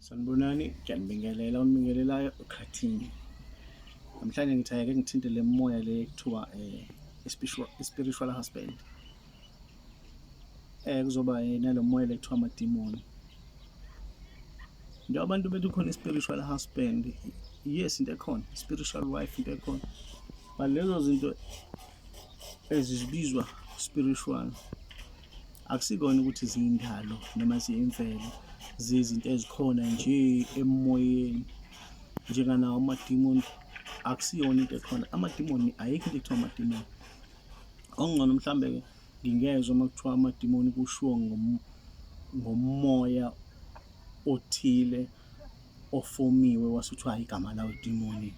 Sanibonani, ngiyanibingelela onibingelelayo uKhathini. Namhlanje ngithi ake ngithinte le moya le kuthiwa spiritual husband. Kuzoba nalo moya le kuthiwa amadimoni. Njengoba abantu bethi khona i-spiritual husband, yes into ekhona, spiritual wife into ekhona. But lezo zinto ezibizwa spiritual akusikona ukuthi ziyindalo noma ziyimvelo, ziyizinto ezikhona nje emoyeni. Njenganawo amadimoni akusiyona into ekhona, amadimoni ayikho into ekuthiwa amadimoni. Okungcono mhlawumbe-ke ngingezwa uma kuthiwa amadimoni kushiwo ngomoya othile ofomiwe wase kuthiwa hhayi igama lawo idimoni.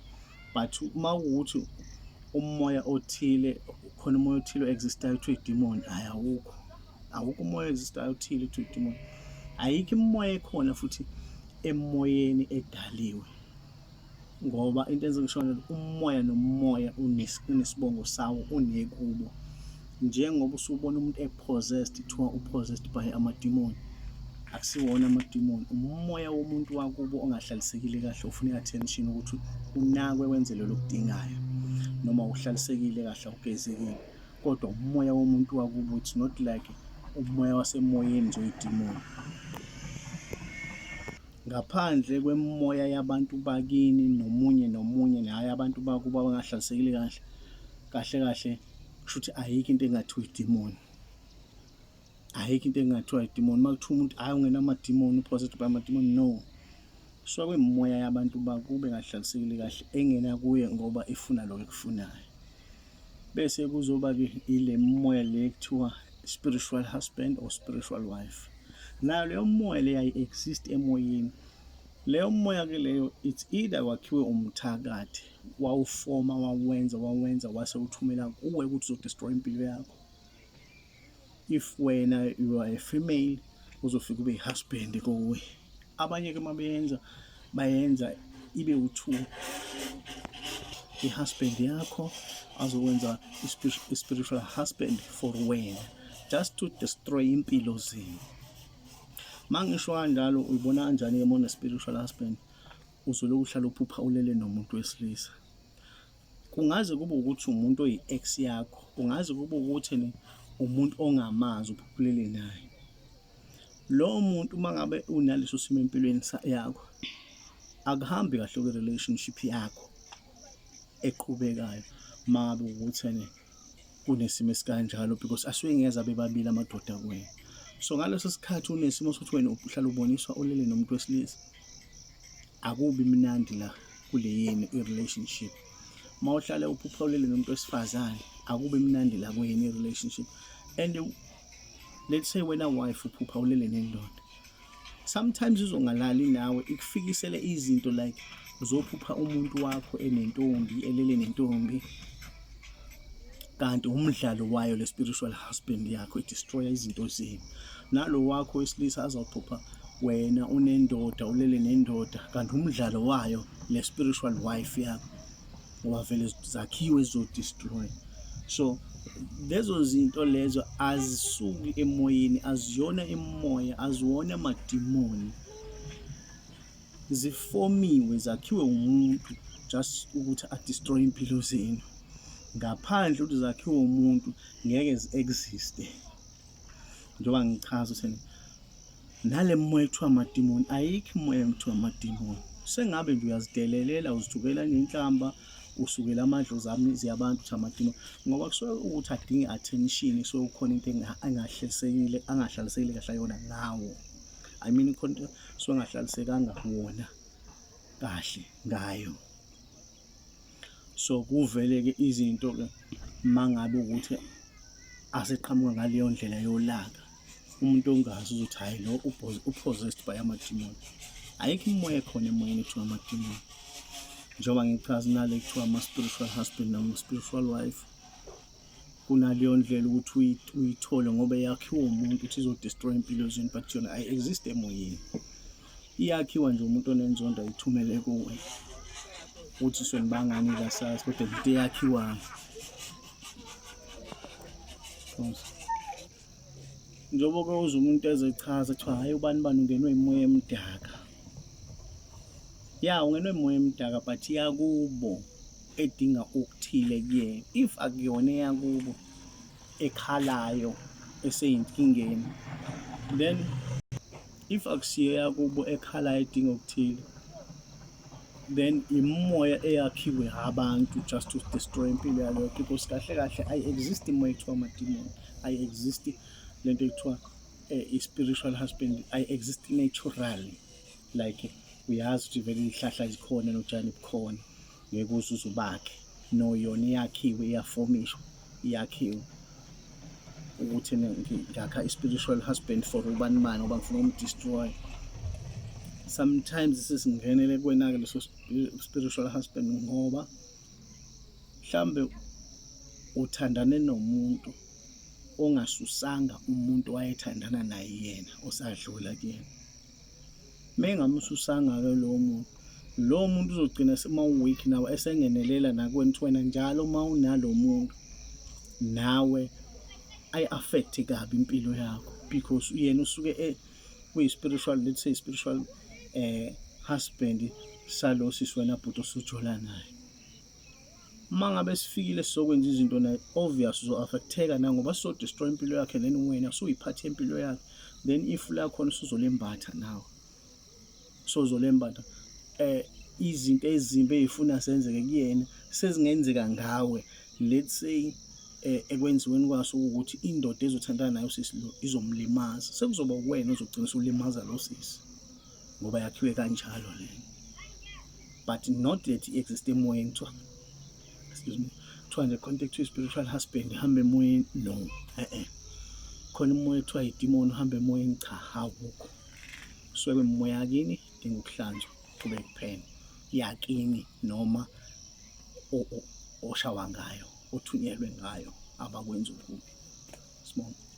But uma kuwukuthi umoya othile, khona umoya othile o-exist-ayo kuthiwa idimoni, hhayi awukho. Awukho umoya o-exist-ayo othile kuthiwa idimoni. Ayikho imimoya ekhona futhi emoyeni edaliwe ngoba into enze ngisho kanjalo umoya nomoya unesibongo sawo, unekubo. Njengoba usubona umuntu e-possessed kuthiwa u-possessed by amadimoni, akusiwona amadimoni, umoya womuntu wakubo ongahlalisekile kahle ofuna i-attention ukuthi unakwe wenzelwe lokudingayo noma uhlalisekile kahle awugezekile kodwa umoya womuntu wakubo, it's not like umoya wasemoyeni nje oyidimoni. Ngaphandle kwemimoya yabantu bakini nomunye nomunye hhayi abantu bakubo abangahlalisekile kahle, kahle kahle kushuthi ayikho into engathiwa idimoni. Ayikho into engathiwa idimoni. Uma kuthiwa umuntu hhayi ungena amadimoni, u-possessed by amadimoni, no. Kusuke kuyimimoya yabantu bakubo engahlalisekile kahle engena kuye ngoba ifuna lokho ekufunayo. Bese kuzoba-ke ile mimoya le ekuthiwa spiritual husband or spiritual wife. Nayo leyo moya leyo ayi-exist emoyeni. Leyo moya-ke leyo it's either kwakhiwe umthakathi wawufoma wawenza wawenza wase uthumela kuwe ukuthi uzodestroy impilo yakho. If wena you are a female uzofika ube i-husband kuwe. Abanye-ke uma beyenza bayenza ibe u-two, i-husband yakho azokwenza i-spiritual husband for wena just to destroy impilo zenu. Uma ngisho kanjalo uyibona kanjani-ke uma une-spiritual husband? Uzoloku uhlala uphupha ulele nomuntu wesilisa. Kungaze kube ukuthi umuntu oyi-ex yakho, kungaze kube ukuthi umuntu ongamazi uphupha ulele naye. Lowo muntu uma ngabe unaleso simo empilweni yakho, akuhambi kahle kwi-relationship yakho eqhubekayo uma ngabe ukuthi ene kunesimo esikanjalo because asuke ngeze bebabili amadoda kuwena. So ngaleso sikhathi unesimo sokuthi wena uhlala uboniswa ulele nomuntu wesilisa, akubi mnandi la kule yenu i-relationship. Uma uhlale uphupha ulele nomuntu wesifazane, akubi mnandi la kweyenu i-relationship. And let's say wena wife uphupha ulele nendoda, sometimes izongalali nawe ikufikisele izinto like uzophupha umuntu wakho enentombi, elele nentombi, kanti umdlalo wayo le spiritual husband yakho idestroya izinto zenu. Nalo wakho wesilisa azophupha wena unendoda, ulele nendoda, kanti umdlalo wayo le spiritual wife yakho, ngoba vele zakhiwe zizodestroy. So lezo zinto lezo azisuki emoyeni, aziyona imimoya, aziwona amadimoni, zifomiwe, zakhiwe umuntu just ukuthi adestroy impilo zenu. Ngaphandle ukuthi zakhiwe umuntu ngeke zi-existe. Njengoba ngichaza ukuthi nale moya ekuthiwa amadimoni, ayikho imoya ekuthiwa amadimoni. Sengabe nje uyazidelelela, uzithukela ngenhlamba, usukela amadlozi amizi yabantu ukuthi amadimoni, ngoba kusuke ukuthi adinge attention, kusuke kukhona into engahlalisekile, angahlalisekile kahle ayona ngawo. I mean khona into suke engahlalisekanga wona kahle ngayo. So kuvele-ke izinto-ke mangabe ukuthi aseqhamuka ngaleyo ndlela yolaka, umuntu ongazi uzothi hhayi lo u-possessed by amadimoni. Ayikho imimoya ekhona emoyeni ekuthiwa amadimoni. Njengoba ngichaza nale kuthiwa ama-spiritual husband nama-spiritual wife, kunaleyo ndlela ukuthi uyithole ngoba yakhiwe umuntu ukuthi izodestroy impilo zenu, but yona ayi-exist emoyeni. Iyakhiwa nje umuntu onenzondo ayithumele kuwe uthi sonibangani kasazi, kodwa into eyakhiwayo. Njengoba ke uze umuntu ezechaza kuthiwa hhayi ubani bani ungenwe imoya emdaka. Ya, ungenwe imoya emdaka, but yakubo edinga okuthile kuyena. If akuyona eyakubo ekhalayo eseyinkingeni, then if akusiyo yakubo ekhalayo edinga okuthile, then imoya eyakhiwe abantu just to destroy impilo yaloyo, because kahle kahle ayi-exist imoya ekuthiwa amadimoni, ayi-exist lento ekuthiwa i-spiritual husband, ayi-exist naturally. Like uyazi ukuthi vele iy'hlahla zikhona notshani bukhona, ngeke uze ubakhe. No, yona iyakhiwe, iyafomishwa, iyakhiwe ukuthi ngakha i-spiritual husband for ubani bani ngoba ngifuna ukum-destroy. Sometimes sesingenele kuwena-ke leso spiritual husband ngoba mhlambe uthandane nomuntu ongasusanga umuntu owayethandana naye yena osadlula kuyena. Mengamsusanga-ke lowo muntu, lowo muntu uzogcina uma u-weak nawe esengenelela nakuwena, ukuthi wena njalo uma unalo muntu nawe ayi-affect kabi impilo yakho, because yena usuke kuyi-spiritual, let's say spiritual husband salo sisi wena bhuti osujola naye. Uma ngabe sifikile sizokwenza izinto naye, obvious uzo-affecteka na ngoba sizo-destroy impilo yakhe, then wena usuyiphathe impilo yakhe, then ifu lakhona usuzolembatha nawe, sozolembatha izinto ezimbi ey'funa zenzeke kuyena sezingenzeka ngawe. Let's say ekwenziweni kwaso ukuthi indoda ezothandana nayo usisi lo izomlimaza, sekuzoba wena ozogcina usulimaza lo sisi ngoba yakhiwe kanjalo lena, but not that i-exist emoyeni. Kuthiwa, excuse me, kuthiwa nje contact to spiritual husband hamba emoyeni, no, khona umoya ekuthiwa idimoni uhamba emoyeni, cha, awukho. Kusuke imimoya yakini dinga ukuhlanzwa kube kuphela yakini noma oshawa ngayo, othunyelwe ngayo abakwenza okubi. Sibonge.